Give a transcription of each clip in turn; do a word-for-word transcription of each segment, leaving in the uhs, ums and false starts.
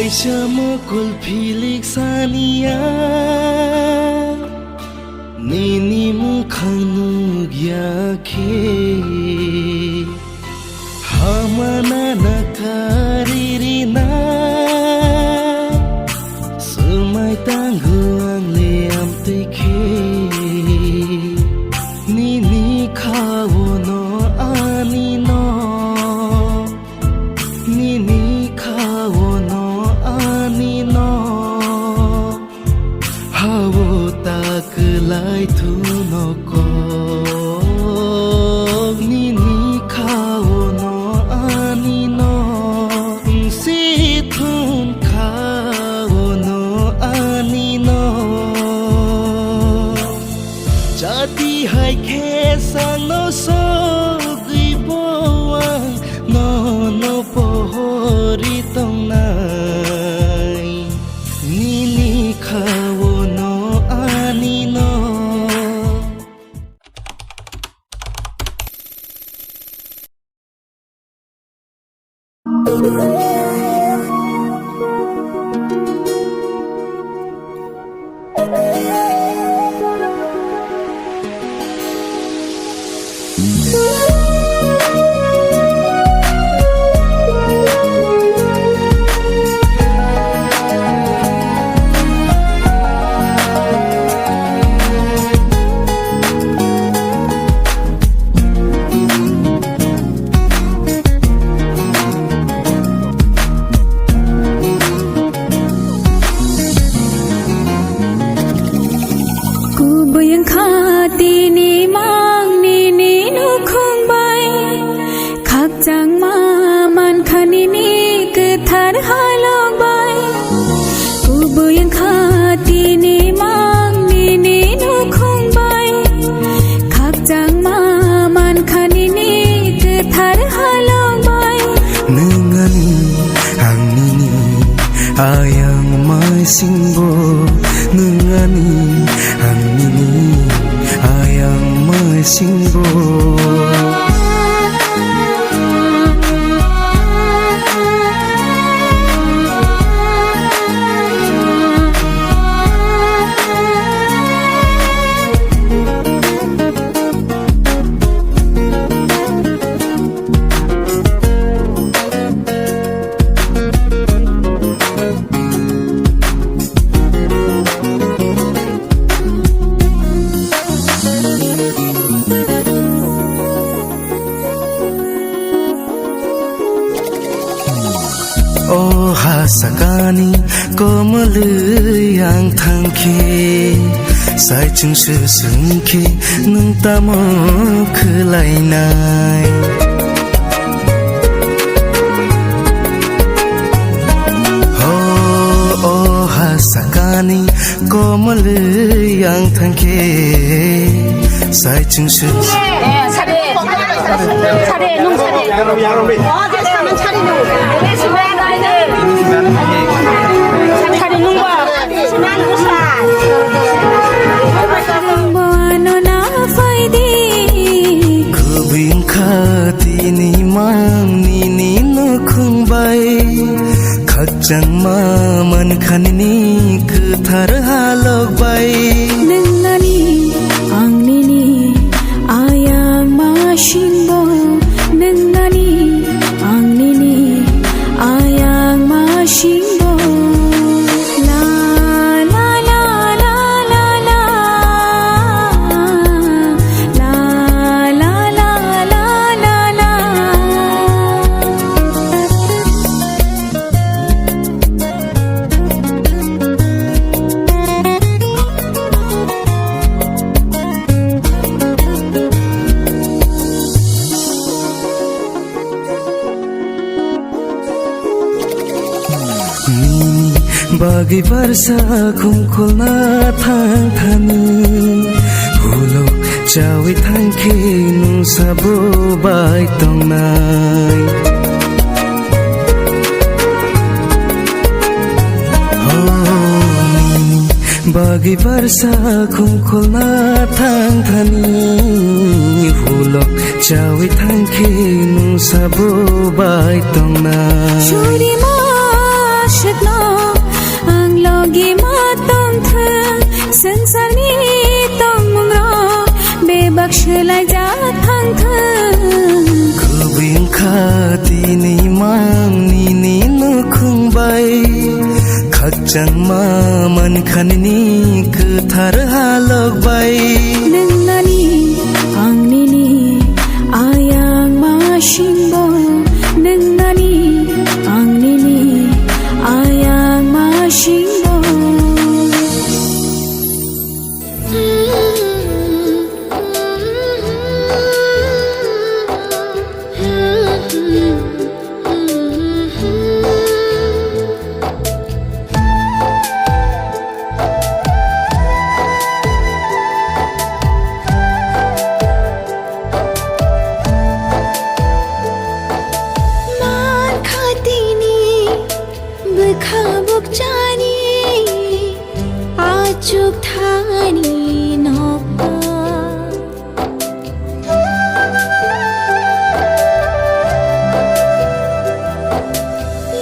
Kaisa mokol philik saniya, nini mukhang nukya khe, hamana na karirina, swmai tango ang le amtwi khe, nini khaono ani no. Nini khaono ani no, hao ta kwlai thuno kok. Nini khaono ani no, si thun khaono ani no. Chati hai khe sangno sogwi bo ang nono pohori tongnai. Nini khaono ani no. Kubui wngkha tini mang nini nukhung bai, khakchangma mankha nini kwthar halok bai. Kubui wngkha tini mang nini nukhung bai, khakchangma mankha nini kwthar halok bai. Nwng ani, ang nini, ayang maisingbo. Nwng ani, ang nini, ayang maisingbo. O ha sakani komolwi ang thangkhe, saichung se swngkhe nwng tamo khwlainai. Ho, o ha sakani komolwi ang thangkhe, saichung se. Sade, sade, nung sade. Sade, nung ba. Bo ano na phaidi. Kubui wngkha tini mang nini nukhung bai, khakchangma mankha nini kwthar halok bai. Nwng ani, ang nini, ayang maisingbo. Nwng ani, ang nini, ayang maisingbo. La, la, la. Nini bagwi barsa khumkholna thang thani, ulo chawi thangkhe nwng sabo bai tongnai. Oh, nini bagwi barsa khumkholna thang thani, ulo chawi thangkhe nwng sabo bai tongnai. Churima swkno Changma mankha nini kwthar halok bai. Nwng nani, ang nini, ayang masingbo. Nwng nani, ang nini, ayang masingbo. Mankha tini bwkha bukchani achuk thani nokha.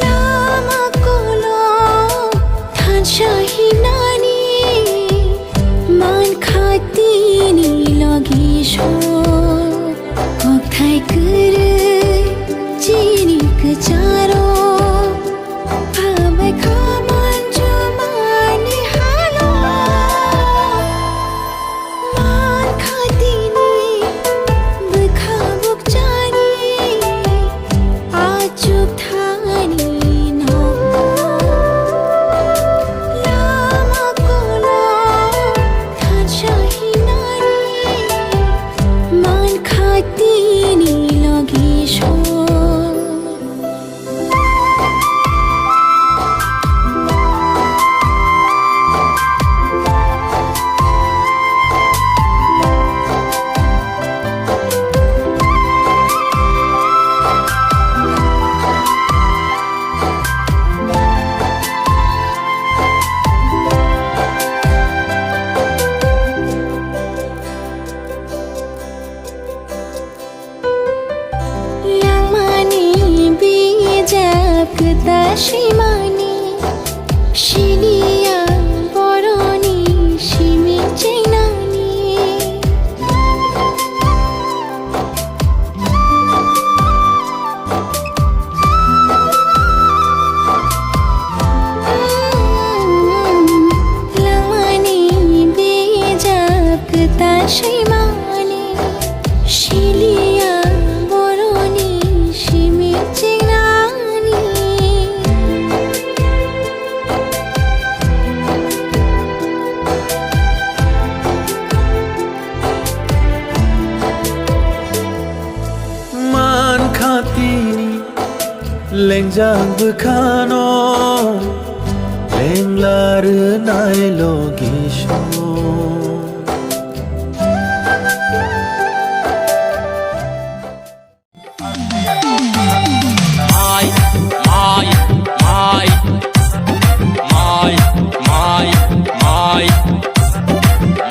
Lama kolom thansa hinani mankha tini logi so. Kokthai kwrwi chini kwcharo. Abai kha manjumani halo. Mankha tini bwkha bukchani achuk thani nokha. Lama kolom thansa hinani mankha tini logi so. Langmani bijap kwtal swimani, siniya boroni simi chengnani. Langmani bijap kwtal swimani, siliya boroni simi chengnani. Mankha tini lengjak bwkhano, lengla rwnai logi so. Mai, mai, mai. Mai, mai, mai.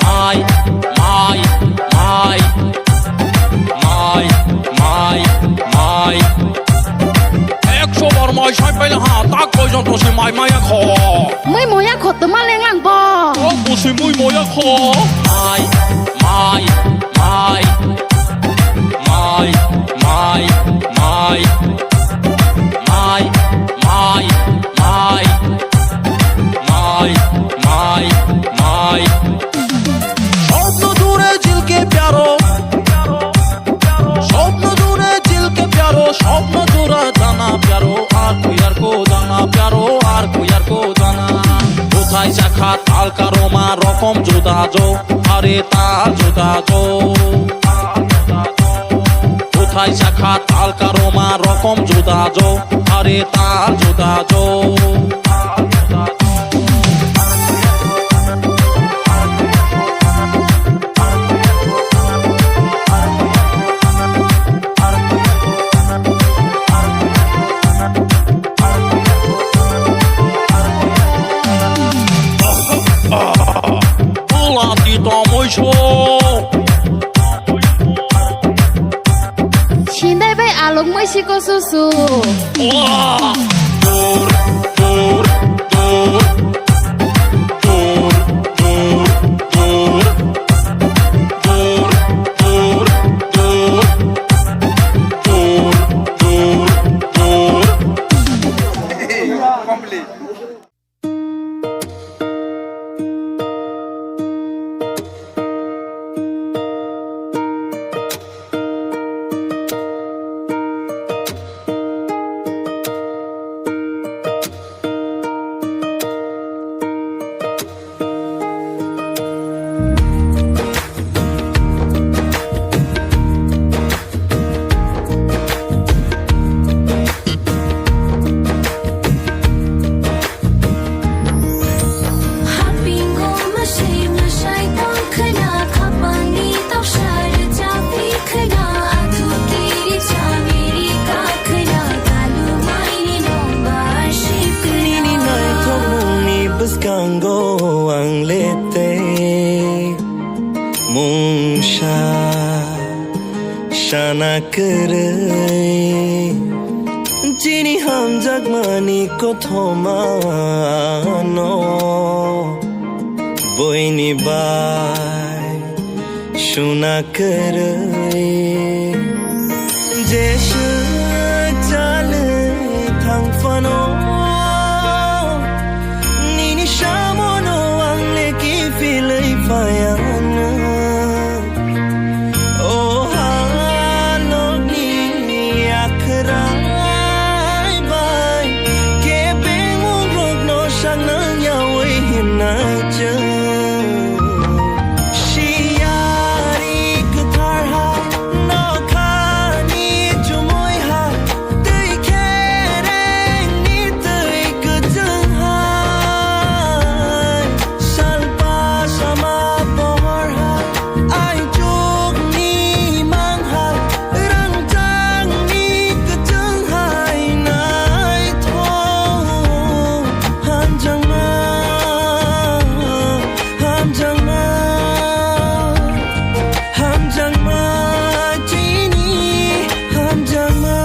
Mai, mai, mai. Mai, mai, mai. Ekso bar mai sai paila ha, tak koi jon tosi mai maya kho. Mui moya kho tuma lenglang bo. O kusi mui moya kho. Mai, mai, mai. Mai, mai, mai. Mai, mai, mai. Mai, mai, mai. Sopno jure jil ke pyaro. Sopno jure jil ke pyaro. Sopno jura jana pyaro. Ar koi ar ko jana pyaro. Ar koi ar ko jana. Kothai chakha tal karoma rokom juda jo. Are tal juda jo. Kothai chakha tal karoma rokom juda jo. Are tal juda jo. Bula di tomoi so. Sindai bai alok mai siko susu. Wah! Dur, dur, dur. Dur, dur, dur. Dur, dur, dur. Dur, dur, dur. Complete. Kwrwi chini hamjakmani kothoma no boini bai suna kwrwi. Jeswk chalwi thang phano nini samono ang le kiphilwi phaiya. O halokni akhrai bai kebengmungrokno saknang yaui hinna chwng. Siyari kwthar hai, nokhani chumui hai, twi kherengni twi kwchwng hai. Salpa sama pohor hai, aichukni mang hai, rangchakni kwchwng hai naithok. Hamjakma, hamjakma, hamjakma, chini hamjakma.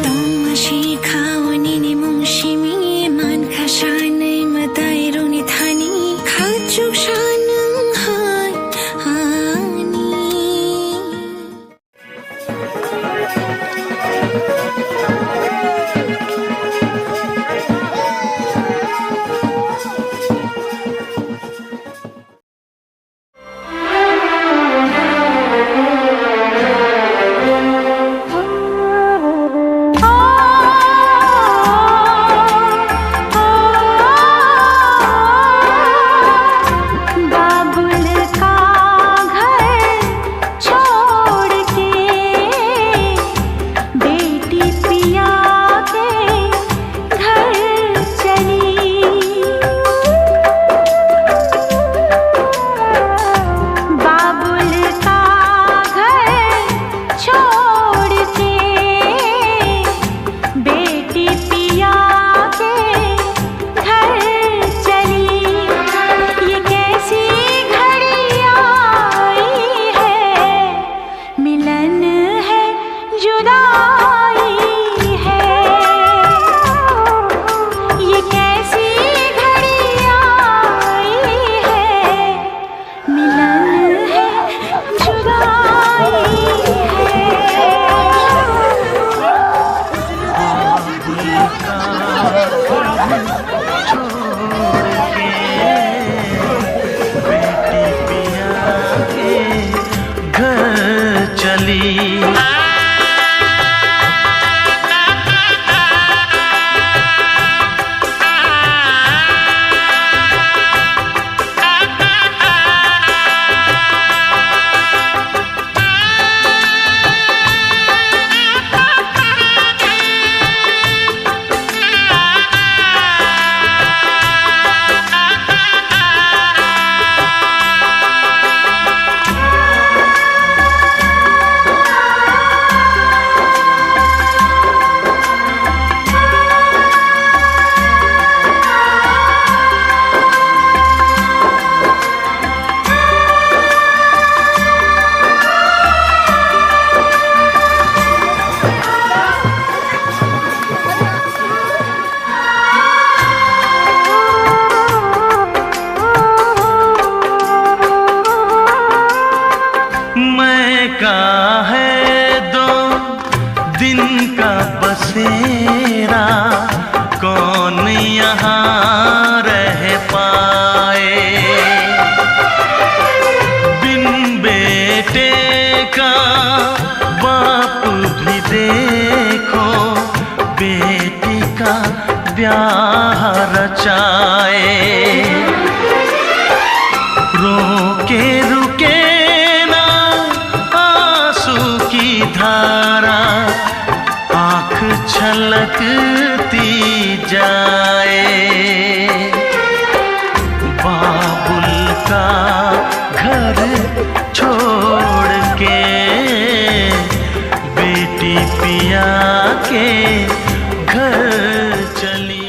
Tongma sikha o nini mung simi, mankha sanai mwtai rokni thani, khachuk sanung hai ani. बाबुल का घर छोड़ के बेटी पिया के घर चली। बाबुल का घर छोड़ के बेटी पिया के घर चली। ये कैसी घड़ी आई है, मिलन है, जुदाई है। ये कैसी घड़ी आई है, मिलन है, जुदाई है। घर चली। मैं का है दो दिन का बसेरा, कौन यहाँ रह पाए। बिन बेटे का बाप भी देखो, बेटी का ब्याह रचाए। रोके रुके ना आंसू की धारा, आँख छल जाए। बाबुल का घर छोड़ के बेटी पिया के घर चली।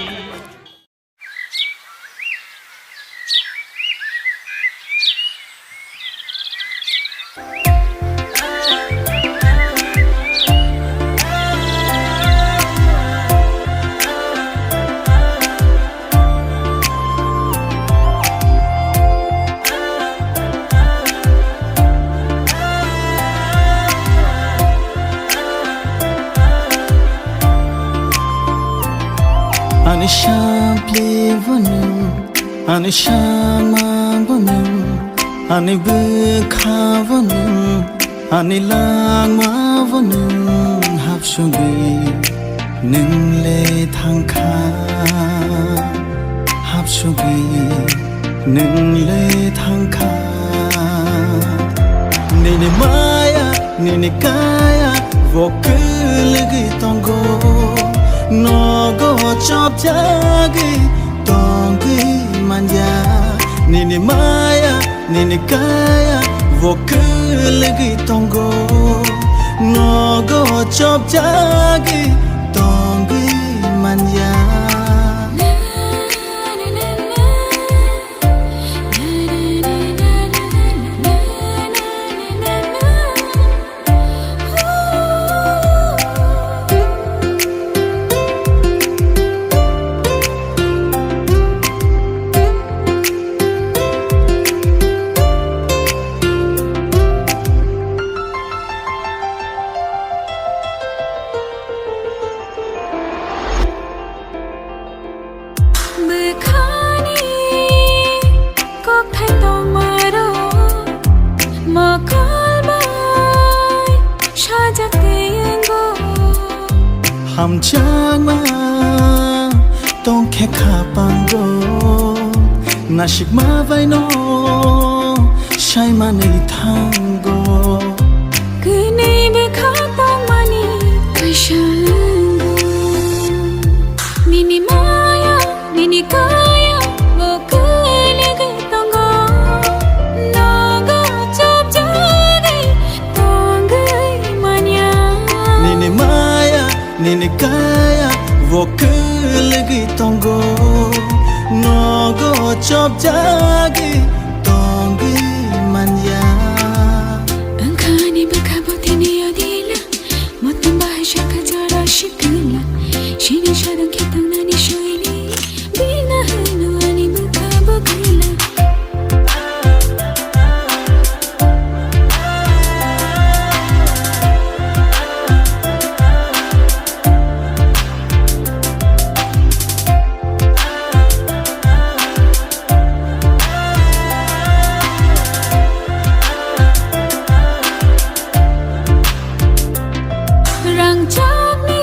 Ani sampli bo nwng, ani sama bo nwng, ani bwkha bo nwng, ani langma bo nwng hapsugwi nwng le thangkha, hapsugwi nwng le thangkha. Nini maya, nini kaya bo kwlwgwi tongo, nogo chopjagwi tongwi manya. Nini maya, nini kaya bo kwlwgwi tongo, nogo chopjagwi tongwi manya. Bwkhani kokthai tongmarok mokol bai sajak tei wngo. Hamjakma tongkhe khapango, nasikma baino saimanwi thango. Kwnwi bwkha tongmani kaisa wngo. Nini maya, nini kaya bo kwlwgwi tongo. Nogo chopjagwi tongwi manya. Nini maya, nini kaya bo kwlwgwi tongo. Nogo chopjagwi tongwi manya. Wngkha ani bwkha bo tini odila. Motom bahai sakha jora sikla. Sini sadang khe tangnani soili. Bina hwno ani bwkha bo kwla. Rangchakni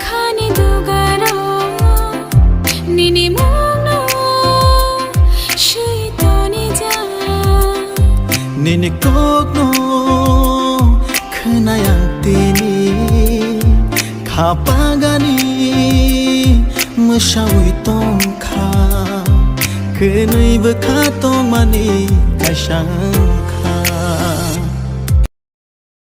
khani dugaro nini mungno swi tonijak. Nini kokno khwnai ang tini, khapagani mwsawi tongkha. Kwnwi bwkha tongmani kaisa wngkha.